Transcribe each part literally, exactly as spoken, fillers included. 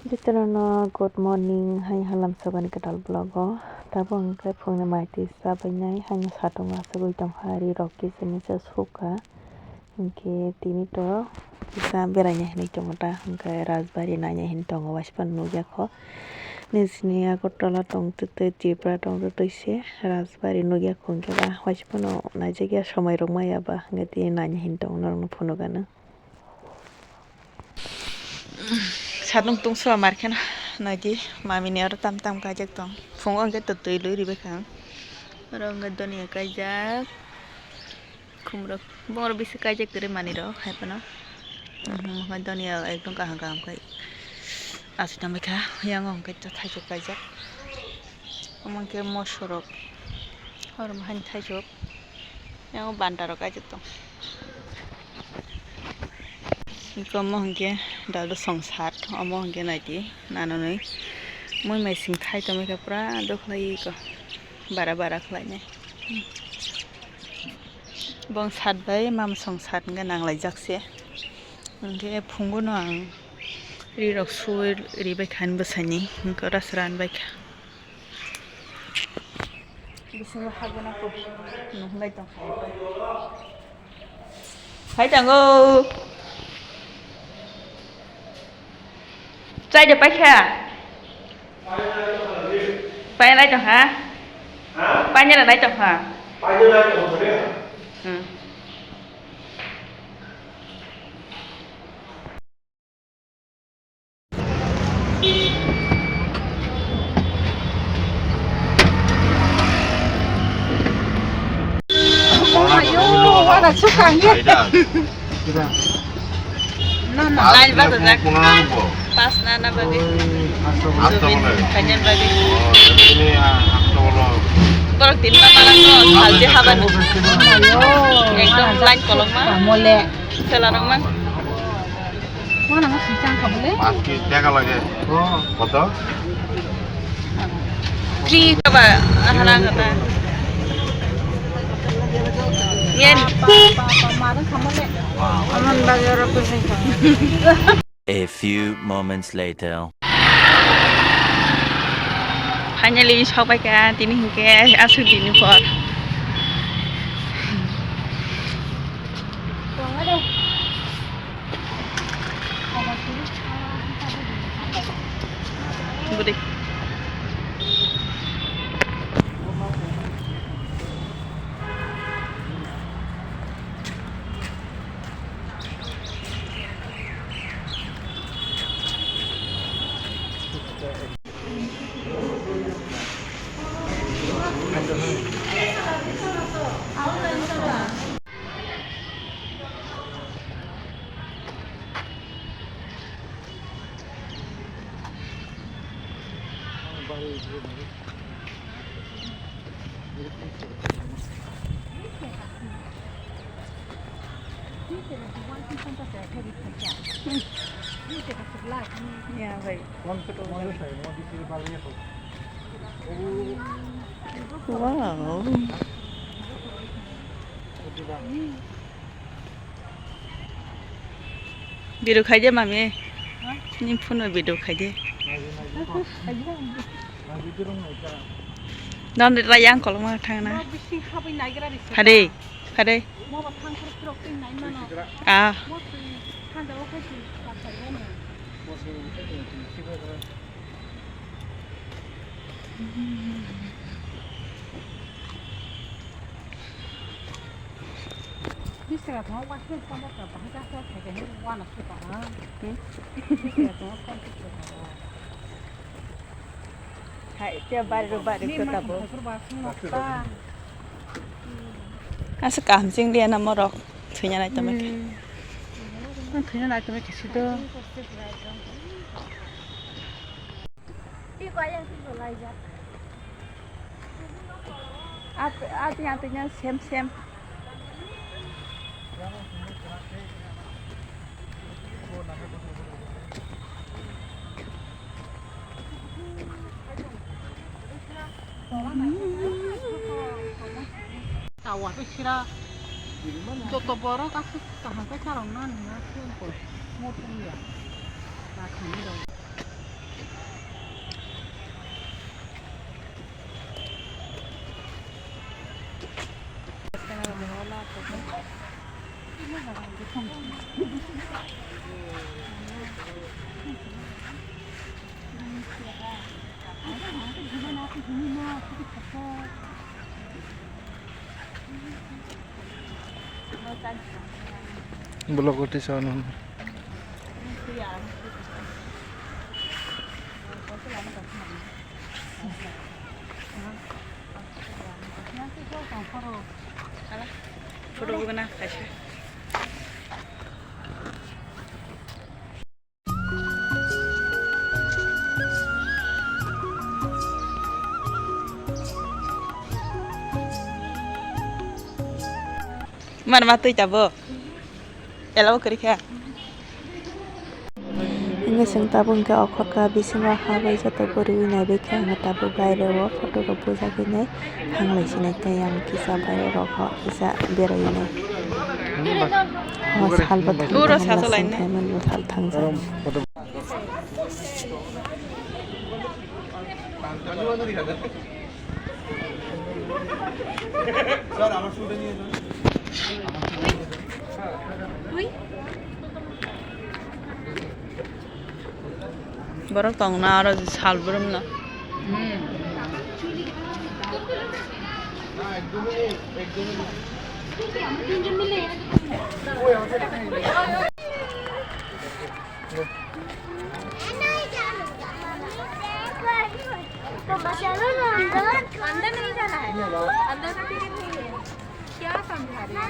Jotono good morning, hai halam sabani kwtal vlog o. Tabuk hwnkhe phungni mai twi chabainai, haino satung asugwi tongkha, ri rok kisa misa sukha. Hwnkhe tini to kisa beraina hinwi tongo ta, hwnkhe Rajbari naina hinwi tongo, waisa phano nukya kho. Nini sini Agartala tongtwtwi, Tripura tongtwtwi se Rajbari nukya kho, hwnkhe ba waisa phano naijakya, somoi rok maya ba, hwnkhe tini naina hinwi tongo, norokno phunukgano. Satung tungsua markheno naidi, mamini oro tam tam kaijak tong. Phungo hwnkhe to twi lui ribaikha ang. Oro hwnkhe donia kaijak. Khumrok bongor bisi kaijak kwrwi manwi rok hai phano. Mhm, hwnkhe donia ekdom kaham kaham khai aswk tongbaikha. Yang hwnkhe to thaisok kaijak. Omo hwnkhe mosorok. Oro haino thaisok. Yang banta rok kaijak tong. Iko omo hwnkhe dalu songsat, omo hwnkhe naidi nananwi mui mai sing thai tongwi kha pura dukhlai iko bara bara khlainai. Bong sat bai mama song sat hwnkhe nanglaijak se. Hwnkhe phungo no ang ri rok suwi ribai kha ani bwsani, hwnkhe oro se ranbai kha. Bisingo hagona kok nunglai tongkha. Hai tango. Chai de paikha. Paina lai tongkha. Paina lai tongkha. Hmm. Ayo, wala chukang ye. Na, na. Lain ba to jak. Pas na na bagwi. Zubin kanya bagwi. Borok tin ba malang no salji haban. Ekdom lain kolok ma. Mole. Sela rok man. Mana ngasing chang kha bole? Paanch kg teka lage. Koto? Free ka ba, ahara kata. Yen. Pa, pa, pa, marang kha mole. Aman bagi oro kuising kha. A few moments later. Finally, sokpai kha, tini hinkhe aswk dini por. Budi. Ya, bhai. Wow. Video khaide mami. Ha? Ni phone video khaide. Nai, nai, nai. Nai, video rung nai ta. Non de la yang kolong ma thang na. Mo bising habwi naigra ri se. Phade, phade. Mo ba thang khur khurok twi nai mano. Ah. Mo twi thang da o khai si ka khai ya ne. Mo se khai si ba. Bisra thong wa se thong ba ka ba ka sa khai ka ni wa na su ka ha. Hmm? Bisra thong thong su ka ha. Hai, te bari ro bari ko tabo. Asa kaham sing liya na morok. Thuina nai tome ke. Hmm. Thuina nai tome ke sido. Ati, ati, ati, sem, sem. Tawa bai sira. Joto borok aswk kaham khe charwk nani na khe mothong ya. Na thangwi rw. Vlog o tisa ano. Photo bo gana kaisa. Mar ma twi tabo. Ela bo kwrwi kha. Hingke chwng tabuk hingke o khorka bisingo ha bai joto bwrwi nai bai khe ang tabuk baire o photo rok bujagwi nai thanglai sinai tei ang kisa baire rok o kisa berai nai. O sal bo thang Uro thang sasa lainai. Sal thangjak. Borok tongna aro sal brum no. अंदर नहीं जाना है, अंदर का टिकट नहीं है। क्या समझा रही है?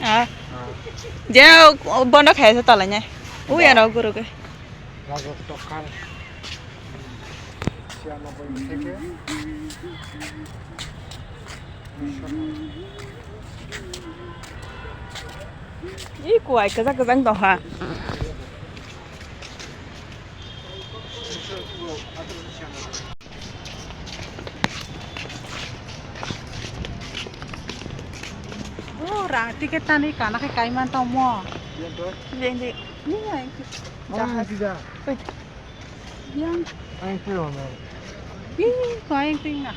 Ah. Je bondo khai se tolai nai. Ui aro guru ke. Rajotto Khan. Siya noboi theke. Ih, kuai kwchak kwchak tongkha. Oh, rang ticket tani kana khe kaiman tongmo. Jeng di. Ni ai. Jahaj. Oi. Yang. Ang twi rw nai. Ih, kau yang twi na.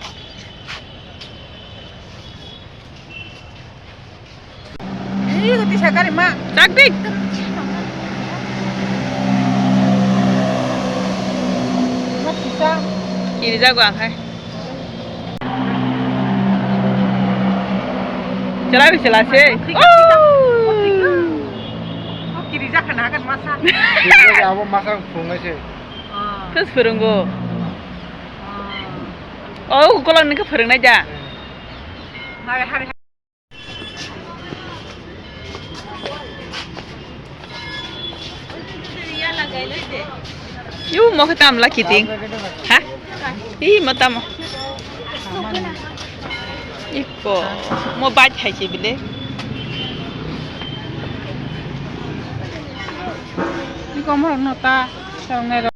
Ih, kau tisa kari ma. Cak dik. Kiri jago ang hai. Chela bi chela se. Oh, kiri jak na kan masa. Kiri jak abo masa phungai se. Khe phwrwngo. O, ukolog ni khe phwrwngnai da. Yu mo khe tam la kiting. Ha? Ih, mo tamo. Iko, mo bike hai se bile. Iko mo no ta, ta ngai ro.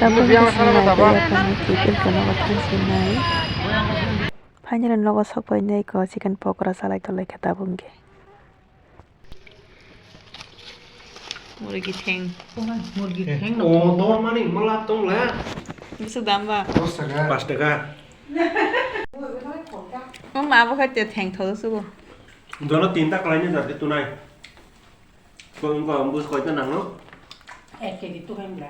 Tabuk wngkha chwng naiwi yaphangni twi pilkano bo thang sinai. Phainairok nogo sok pai nai kho chicken pokora salai tonglaikha tabuk hwnkhe. Murgi theng. Murgi theng no. Oh, dor mani mala tong le. Bwswk dam ba? Dos taka. Pas taka. Mung ma bo khaite theng thodo sugo. Dono tinta kalaini jati tunai. Ko ko bus koita nangno? Ek kg tu kan bla.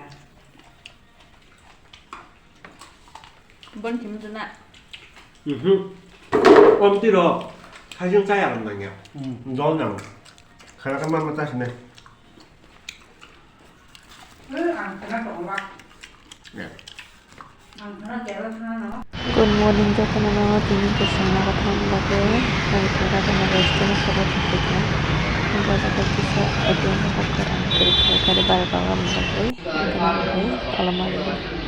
Bon kim tu na. Mhm. Om tiro. Hajing saya kan nanya. Hmm. Dol nang. Khana kan mama tas ne. Eh, ang kena tong ba. Ya. Ang kena kela kena no. Good morning, jotono no tini kesana katham bagwi. Ang kena kena restaurant sabo thangkha. Ang baja kaisa A T M card kari kari bar baga bagwi. Ang kena bagwi kolomari.